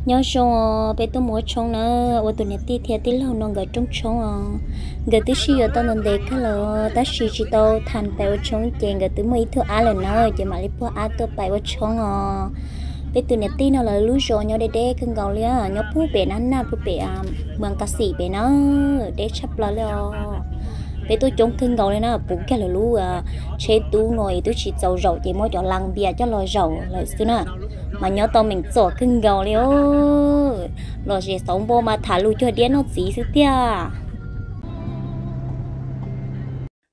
Nyob zoo os, peb tuaj mus ua tshoob na, ua tus niam tij thiab tij laug no nkawd rooj tshoob os. Nkawd twb sib yuav tau ntev kawg lawm tab sis tsis tau tham pais ua tshoob ces nkawd twb muaj ib tug ab lawm na, ces mam li puag ab tuaj pais ua tshoob os. Peb tus niam tij no lawv lub zos nyob deb deb kawg nkaus li, nyob puag pem Nab Naj puag pem Moos Kas Xim pem na, deb tshaj plaws li os. Peb tuaj coob kawg nkaus li na, puv kiag lawv lub tsheb tub no es twb tsis txaus zaum ces muab cov las npias coj los zaum lawm xwb na. Mas nyob tau meem txom kawg nkaus li os. Los zem xauv npo mas tham lus cuag diab noj txiv xwb tiag.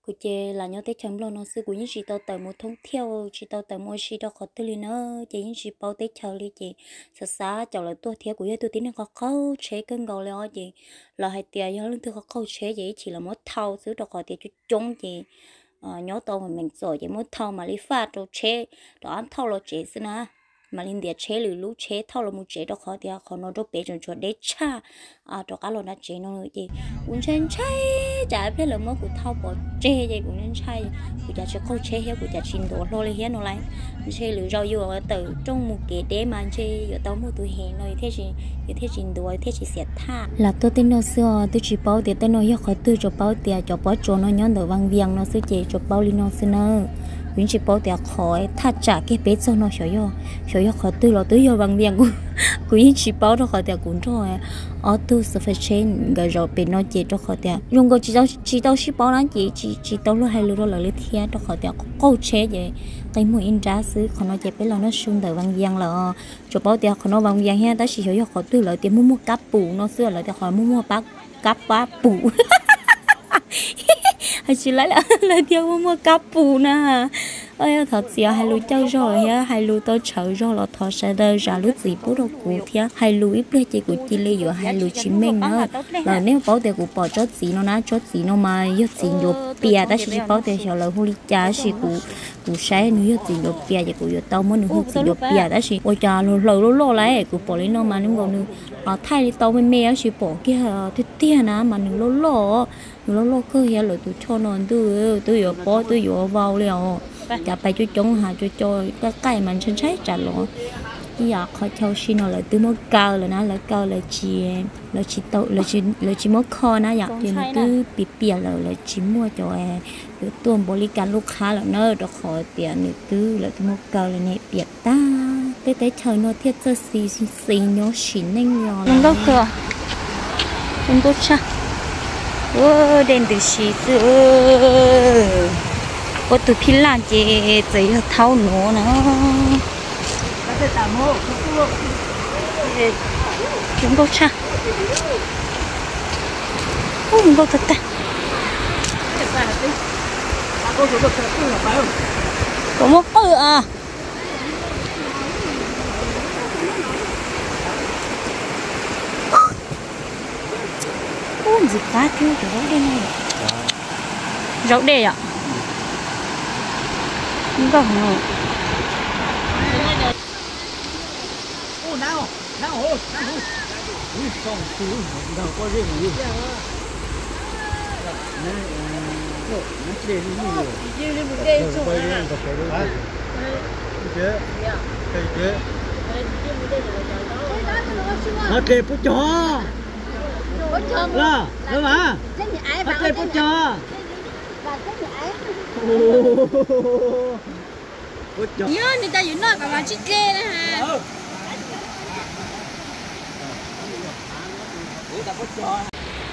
Kuv ces lam nyob teb chaws Nplog no xwb, kuv yeej tsis tau tawm mus thoob thiaj, tsis tau tawm mus ua si rau qhov twg li na, ces yeej tsis paub teb chaws li ces xav xav caum lawv tuaj thiab. Kuv yog tus tib neeg qaug qaug tsheb kawg nkaus li os, ces lawv hais tias yog leej twg qaug qaug tsheb ces ib chim los muab thau xwb rau qhov tias coob coob ces nyob tau meem txom ces muab thau mam li faj rau tsheb rov qab thauj los tsev xwb na. Mam li ntiav tsheb lwm lub tsheb thauj los mus tsev rau qhov tias qhov no rau pem tseem tshuav deb tshaj rov qab los nram tsev no ces kuv ntshai ntshai tsam pliag lawv muab kuv thauj pov tseg ces kuv ntshai, kuv cas tsis qaug tsheb thiab kuv cas tsis ntuav hlo li thiab no lauj. Ntshe lwm zaus yuav tawm rooj mus kev deb mas ntshe yuav tau muaj tus hem no, yus thiaj tsis ntuav thiaj tsis xiam thaj. Lam tuaj tej no xwb os, twb tsis paub tias tej no yog qhov twg, tsuas paub tias cov pob tsuas no nyob ntawm Vaj Vias no xwb ces tsuas paub li no xwb na. Kuv yeej tsis paub tias qhov thaj tsam kiag peb txog no xyov yog qhov twg los twb yog Vaj Vias, kuv yeej tsis paub rau qhov tias kuv nrog ob tug xov fais tsheb nkawd zaum pem no ces rau qhov tias zoo nkaus tsis tau sib paub na ces tsis tau luag hais lus rau lawv li thiab rau qhov tias qaug tsheb ces qe muag ib nrab xwb. Qhov no ces peb los noj su ntawm Vaj Vias lawm. Tsuas paub tias qhov no Vaj Vias thiab tab sis xyov yog qhov twg lawv tias muaj muaj kab pum no xwb, lawv tias qhov muaj muaj kab pum. Hais tsis laib lawm, lawv tias muaj muaj kab pum na. Thov txim hais lus caug zog thiab hais lus tau tshawv zog los thov sawv daws zam lub txim pub rau kuv thiab. Hais lus ib pliag ces kuv cia li yuav hais lus tsis meej na. Lawv nej paub tias kuv pom tsob txiv no na, tsob txiv no mas yog txiv ncuav pias tab sis tsis paub tias xyov lawv hu li cas tab sis kuv saib nws yog txiv ncuav pias ces kuv yuav tau muab nws hu txiv ncuav pias tab sis ua cas los hlaws loj loj lawm. Kuv pom li no mas nws nkaus nws thaij li tau me me tab sis pom kiag tiag tiag na mas nws loj loj, nws loj loj kawg thiab lawv tus choj no ntuj twb yuav pob twb yuav vau li os. Cas pais coob coob has co co qaij qaij mas ntshai ntshai tsam los. Ib yam qhov chaw si no lawv twb muab kaw lawm na, lawv kaw lawv tsis, lawv tsis muab kho na yom, ces nws twb piam piam lawm, lawv tsis muaj cov yuav tuaj npaum li cas lub qhab lawm na rau qhov tias nws twb, lawv twb muab kaw lawm ne, piam tag. Peb teb chaws no thiaj txawj xis xis nyob sim neej li os. Zoo nkauj kawg, zoo nkauj tshaj. Dej ntws si xwb. Ua tus phij laj ces txawm yog thaub nuav na. Zoo nkauj tshaj. Ub, zoo nkauj tag tag. Puas muaj qwj a? Ub, ntxim qab thiab cov zaub dej no. Zaub dej yom. Nkauj heev. Hos dlej puab cog, laj, laj mas, hos dlej puab cog. Nyob nws tas yus noj kom mas tsis dle na.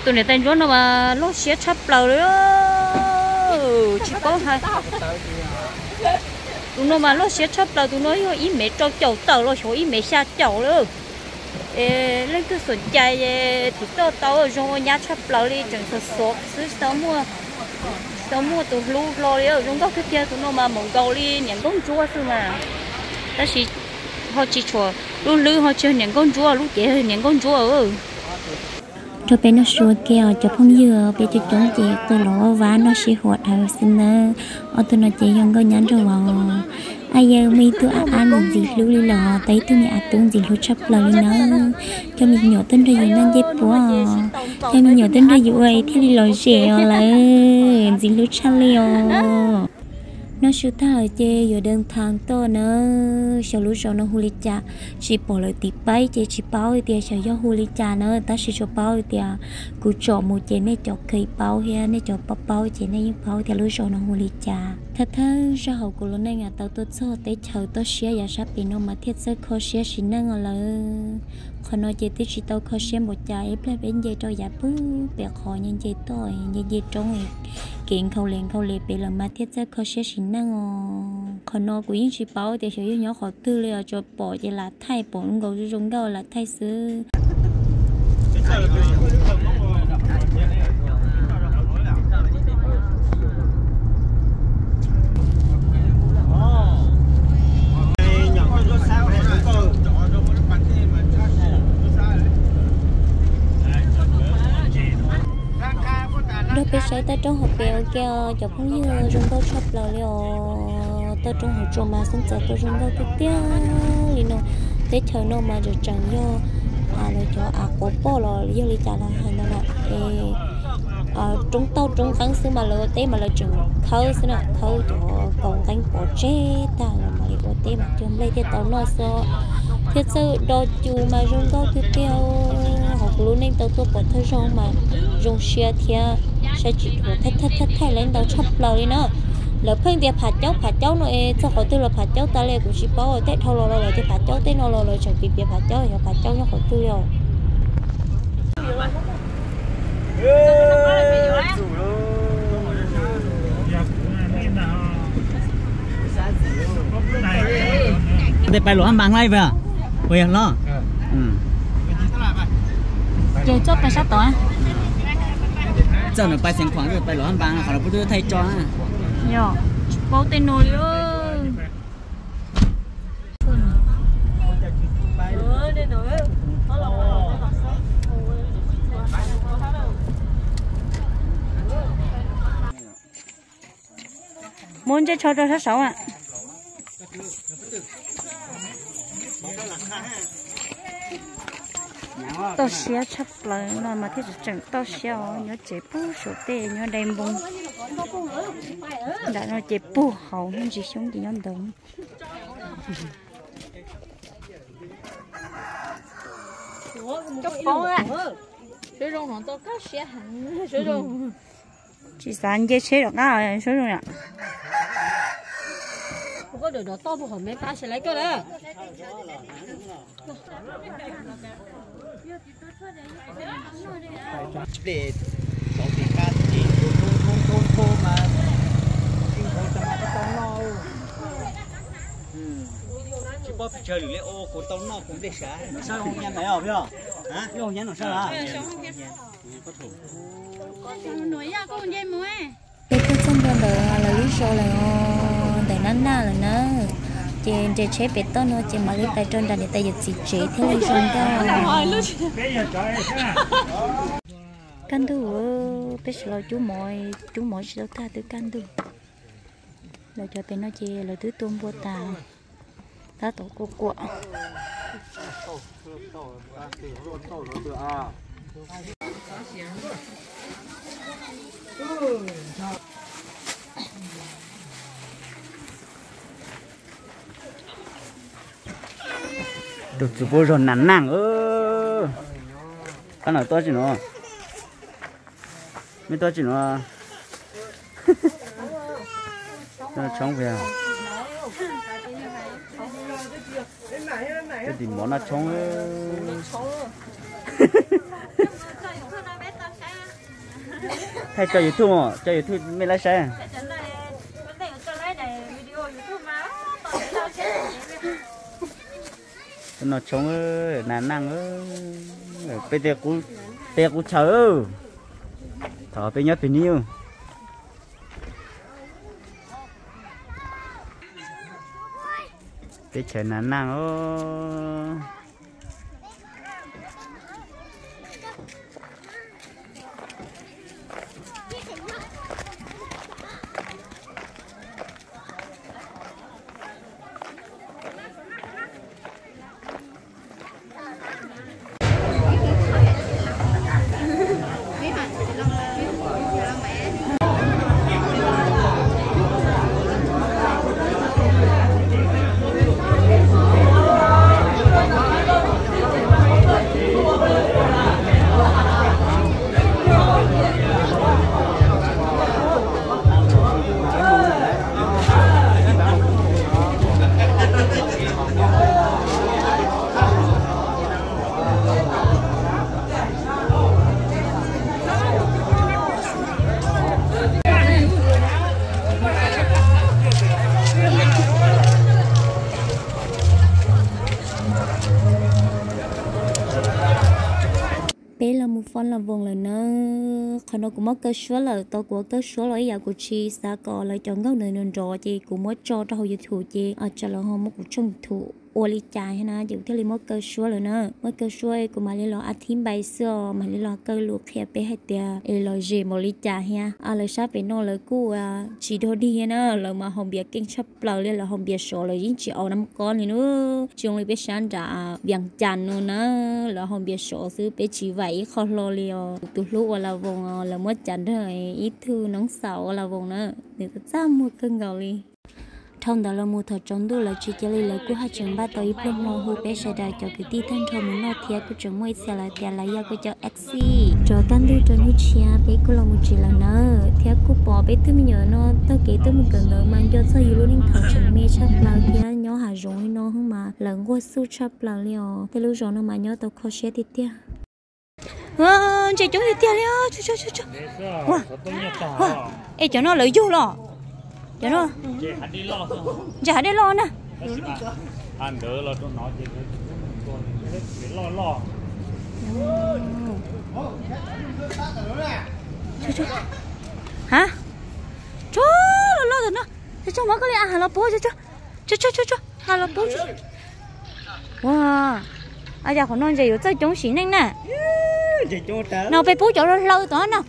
Tus niam tais ntsuab no mas loj siab tshaj plaws li, tsis paub hais. Tus no mas loj siab tshaj plaws, tus no yog ib mev rau caum tawm los xyov ib mev xya caum li. Es leej twg xom cai es tus toj tau zoo ua nyab tshaj plaws li, tseem xov xov xwb, tsis tau muaj tus hlub hlo li. Zoo nkauj kawg kiag, tus no mas mus nkaus li niam nkauj ntsuab xwb mas. Tab sis ho tsis tshua, lub hlwb ho tsis yog niam nkauj ntsuab, lub cev niam nkauj ntsuab. Nrog peb noj su ua ke os cov phooj ywg, peb coob coob ces qw los vaj vab noj sib huam dhawv xwb nawb. Ob tug no ces yog nkauj nyab nraug vauv. Ab yawg, muaj ib tug ab ab ntxim hlub li los tau ib tug me ab tub ntxim hlub tshaj plaws li nawb. Coj me nyuam tuaj nrog yus noj ncej puab, coj me nyuam tuaj nrog yus ua thiaj li los zem os lawv, ntxim hlub tshaj li os. Noj su tag lawm ces yuav deev thav tuaj na. Xyov lub zos no hu li cas, tsis pom lawv tiv paib ces tsis paub tias xyov yog hu li cas na, tab sis tsuas paub tias kuv tsom mus ces nej cov kheev paub thiab nej cov paub paub ces nej yeej paub tias lub zos no hu li cas. Thawj thawj zaug hauv kuv lub neej tau tuaj txog teb chaws toj siab yav sab pem no mas thiaj txawj kho siab sim neej os lawm. Qhov no ces twb tsis tau kho siab npaum cas, ib pliag peb nce rau yav pem qhov nce nce toj nce nce roob, kev nkhaus li nkhaus li pem lawm mas thiaj txawj kho siab sim neej os. Qhov no kuv yeej tsis paub tias xyov yog nyob qhov twg li os, tsuas pom ces lam thaij, pom zoo nkaus zoo nkauj lam thaij xwb. Nrog peb saib toj roob hauv pes ua ke os cov phooj ywg, zoo nkauj tshaj plaws li os. Toj roob hauv tsua mas xeeb txawv tau zoo nkauj tiag tiag li no. Teb chaws no mas tseem tseem yog lawv cov av quav poj los yog li cas los hais ntawd na. Es roob tauj roob nqeeb xwb mas lawv ua teb mas lawv tseem khawb xwb na, khawb cov kaus nqeeb pov tseg tag los mam li ua teb mas cog nplej thiaj tau noj xwb. Thiab txawj do cu mas zoo nkauj tiag tiag. Hauv kuv lub neej tau tuaj pom thawj zaug mas zoo siab thiab saib tsis dhuav, thaij thaij thaij thaij lawv ntau tshaj plaws li na. Lawv pheej tias phav caub phav caub no es txog qhov twg los phav caub tas li kuv tsis paub, tej dhau los los lawv tias phav caub, tej no los lawv tseem piav piav phav caub, yog phav caub nyob qhov twg li os. Tej pais luam hab npas laij puas yog los? Ces txoj pais sab tod. Txoj no pais xeev khuam, pais luam hab npas qhov no puab twb thaij tso na. Yog, tsis paub tej no li. Muab ntsej tsho rau sab saud. Toj siab tshaj plaws no mas thiaj tseem toj siab os, nyob tsev puag saum tej nyob dai npoo. Nram no ces puag hauv, ntsis xyoob ces nyob ntawd. Suav zoo no tau kab siab heev, suav zoo. Tsis xav nce tsheb rov qab, suav zoo yom. Kuv koj dawm dov toj puag hauv me pab sawv lawv koj lawm. Tsis paub pes tsawg lwm li, kuv tau noj kuv nplej sav. Nram sab zoo nyav ntawd os, yog nyav nram sab. Peb tuaj txog ntua ntawm lawv lub zos lawm os, ntawm Nab Naj lawm na. Ces nres tsheb pem toj no ces mam li pais rau nram niam tais yawm txiv tsev thiaj li zoo nkauj. Kaj ntug, peb sawv los cub mov, cub mov tsis tau tag twb kaj ntug. Lawv cov pem no ces lawv twb tua npua tas, tab tom kua kuam. Tus txiv puab zog nas naj. Qab no tuaj tsi nuav? Mej tuaj tsi nuav? Noj tshoob puas yog? Tim mov noj tshoob. Thaij tso YouTube, tso YouTube mej laib saib. Tuaj noj tshoob, nas naj, peb tej qub chaw, thaum peb nyob pem ni. Teb chaws nas naj os. Fob Las Voos lawm na. Qhov no kuv muab kaw suab lawm, tau kuv kaw suab los ib yam kuv tsis xav kom lawv cov nkauj ntawd nrov nrov ces kuv muab tso rau hauv YouTube ces tsam lawv ho muab kuv tshooj YouTube ua li cas thiab na, ces kuv thiaj li muab kaw suab lawm na. Muab kaw suab kuv mam li los a thib npai xwb os, mam li los kaw lus qhia peb hais tias es lom zem npaum li cas thiab. Lawv sab pem no lawv kuj tsis dog dig na, lawv mas haus npias keej tshaj plaws li, lawv haus npias sov lawv yeej tsis aus nab kob li na. Tsis zoo li peb sab nram Vias Cas no na, lawv haus npias sov xwb, peb tsis vaim ib qho hlo li os. Tus hlub ua Las Voos os, lawv muab cav nrog ib tug noob xaus ua Las Voos na, nws txaj muag kawg nkaus li. Dhau ntawd los mus thaum tsaus ntuj lawv tsis cia li, lawv kuj haj tseem npaj tau ib pluag hmo hu peb sawv daws cov kwv tij tag nrho mus noj thiab kuj tseem muaj ib txhia lawv tias lawv yog kuj cov F C. Rov tag ntuj rau hnub tshiab peb kuj los mus tsev lawm na, thiab kuj pom peb tug me nyuam no taug kev tuaj mus kawm ntawv mas nco txog yus lub neej thaum tseem me tshaj plaws thiab nyob hav zoov li no mas lawv nquag xuj tshaj plaws li os. Tej lub zos no mas nyob tau kho siab tiag tiag. Ntses coob tiag tiag li. Es cov no lawv yug los? Cov no ntses hav dej loj na. Ha, tso los loj tam no. Tso, tso, muab koj li a has los pub, tso, tso, tso, tso, tso, has los pub, tso. Ua, a cas qhov no ntses yuav txawj coob sim neej na. No peb pub cov hlau tom no.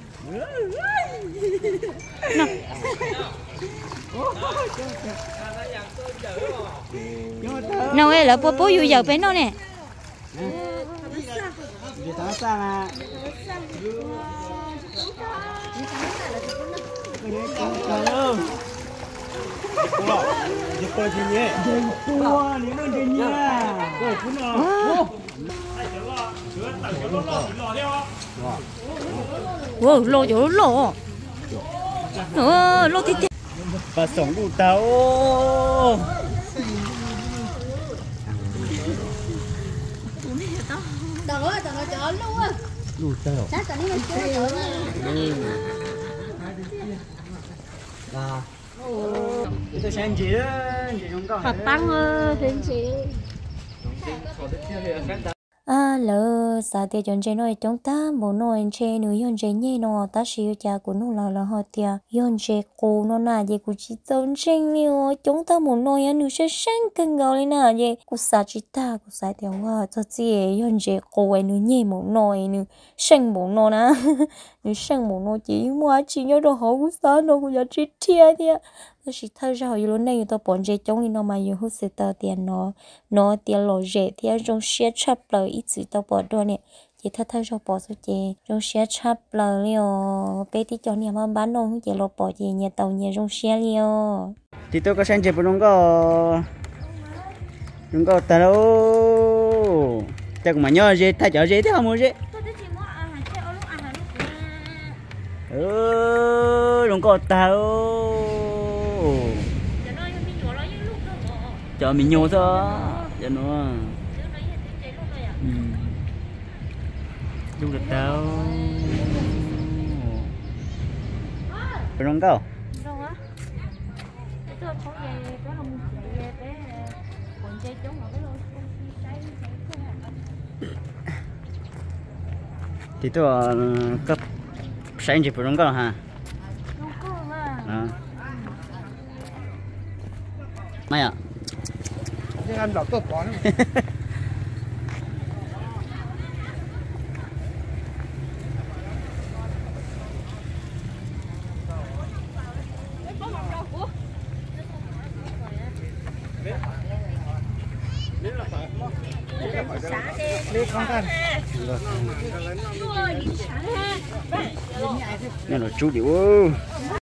No lawv puas pub yus yawm peb noj ne? Ua, loj cov loj, loj tiag tiag. Pas xoom luj tag. Luj tag. Qhov paab ntses. Lawv xav tias cov ntses no coob tag npaum no ntshe nws yog ntses nyeg no, tab sis ua cas kuv nug lawv lawv ho tias yog ntses qus no na, ces kuv tsis txaus ntseeg li os. Coob tag npaum no yog nws seej seej kawg nkaus li na, ces kuv xav tsis tag, kuv xav tias ua txog txij yog ntses qus es nws nyeg npaum no es nws seej npaum no na. Nws seej npaum no ces yeej muaj dab tsi nyob rau hauv, kuv xav no kuv yuav tsis dhia thiab. Tab sis thawj zaug yus lub neej yus tau pom ntses coob li no mas yus huj xwm tau tias no, no tias lom zem thiab zoo siab tshaj plaws ib txwm tau pom dua ne. Ces thawj thawj zaug pom xwb ces zoo siab tshaj plaws li os. Peb tib co niag npab npab noj ces los pom ces nyias tau nyias zoo siab li os. Tiv Tuj, koj saib ntses puas zoo nkauj? Zoo nkauj tag lauj. Cas kuv mam nyob ze thaij cov ze thiab ho mus ze. Zoo nkauj tag. Cov me nyuam xwb cov no. Zoo nkauj tag. Zoo nkauj. Tiv Tuj, koj saib ntses puas zoo nkauj ha? Nyob los tsub tim ub.